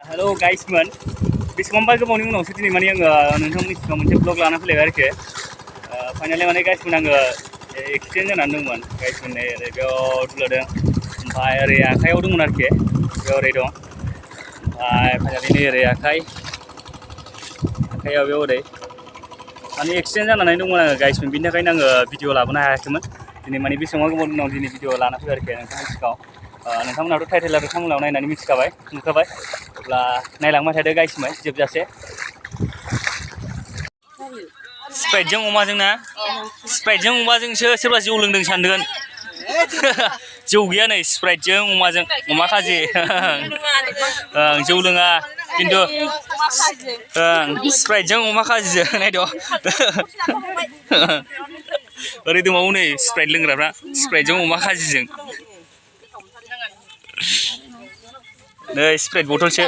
Hello guys man, बेसेबांबा गोबावनि उनावसो दिनै माने आङो नोंथांमोननि सिगाङाव मोनसे ब्लग लाना फैलायबाय आरोखि फाइनालि माने गाइस मोन आङो एक्सिडेन्ट जानानै दंमोन गाइस मोन ओरै बेयाव दुलादों ओमफ्राय ओरै आखाइयाव दंमोन आरोखि बेयाव ओरै दं ओमफ्राय फाइनालि नै ओरै आखाइयाव बेयाव ओरै माने एक्सिडेन्ट जानानै दंमोन आङो गाइस मोन बिनि थाखायनो आङो भिडिअ लाबोनो हायाखैमोन दिनै माने बेसेबांबा गोबावनि उनाव दिनै भिडिअ लाना फैबाय आरोखि नोंथांमोननि सिगाङाव नोंथांमोनाथ' टाइटेल आरो थांमोनाव नायनानै नुखाबाय अब्ला नायलांबाय थादो गाइसमोन जोबजासे स्प्राइटजों अमाजों ना स्प्राइटजों अमाजोंसो सोरबा जौ लोंदों सानदों जौ गैया नै स्प्राइटजों अमाजों अमा खाजि जौ लोङा खिन्थु स्प्राइटजों अमा खाजिजों नायद' ओरै दंबावो नै स्प्राइट लोंग्राफ्रा स्प्राइटजों अमा खाजिजों नै स्प्राइट बथलसो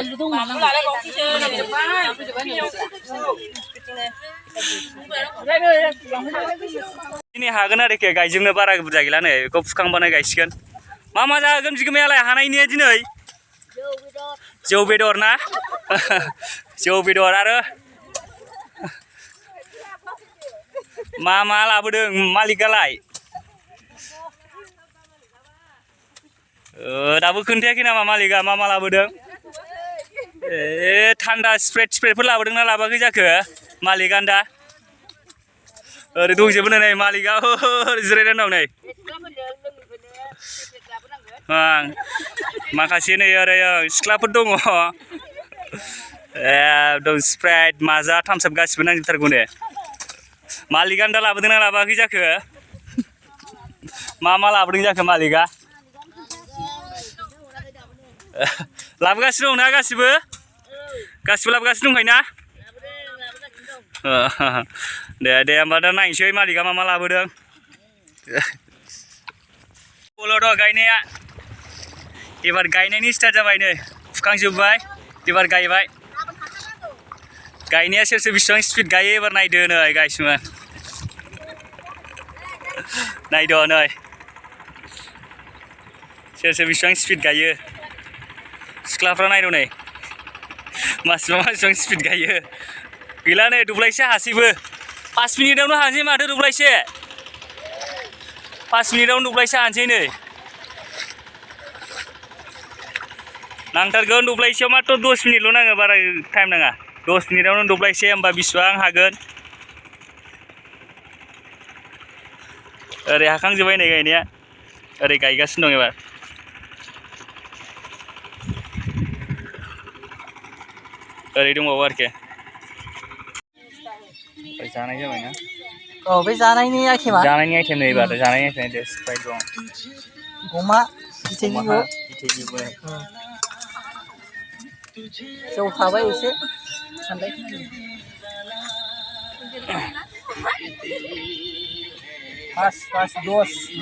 दिनै हागोन आरोखि गायजोबनो बारा बुरजा गैला नै बेखौ फुखांबानो गायसिगोन मा जागोन बिगोमायालाय हानायनि दिनै जौ बेदर ना जौ बेदर आरो मा लाबोदों मालिकालाय दाबो खोन्थायाखै नामा मालिका मा लाबोदों थान्दा स्प्रेडफोर लाबोदों ना लाबोआखै जाखो मालिका दा ओरै दंजोबो नै मालिका जिरायनानै दं नै माखासे नै ओरै सिख्लाफोर दङ एकदम स्प्राइट माजा थामसाब गासिबो नांजोबथारगौ नो मालिका दा लाबोदों ना लाबोआखै जाखो मा लाबोदों जाखो मालिका लाबोगासिनो दं ना गासिबो लाबोगासिनो दंखायो ना दे होमबा दा नायनोसै मालिका मा लाबोदों बलद' गायनाया एबार गायनायनि स्टार्ट जाबाय नै फुखांजोब्बाय एबार गायबाय गायनाया सोर बेसेबां स्पिड गायो एबार नायदो नै गाइसमोन नायद' नै सोर बेसेबां स्पिड गायो सिख्लाफ्रा नायद' नै मासिबां स्पिड गायो गैला नै दब्लायसे हासैबो 5 मिनिटावनो हानोसै माथो दब्लायसे 5 मिनिटावनो दब्लायसे हानोसै नै नांथारगोन दब्लायसेयाव मात्र 10 मिनिटल' नाङो बारा टाइम नाङा 10 मिनिटावनो दब्लायसे होमबा बिसिबां हागोन ओरै हाखांजोब्बाय नै गायनाया ओरै गायगासिनो दं एबार ओरै दंबावो आरोखि जानाय जाबायना बे जानायनि आइटेमा नै एबार जानायनि आइटेम दे स्प्राइट दं अमा बिथैनिबो जौ थाबाय एसे सानबाय पास 10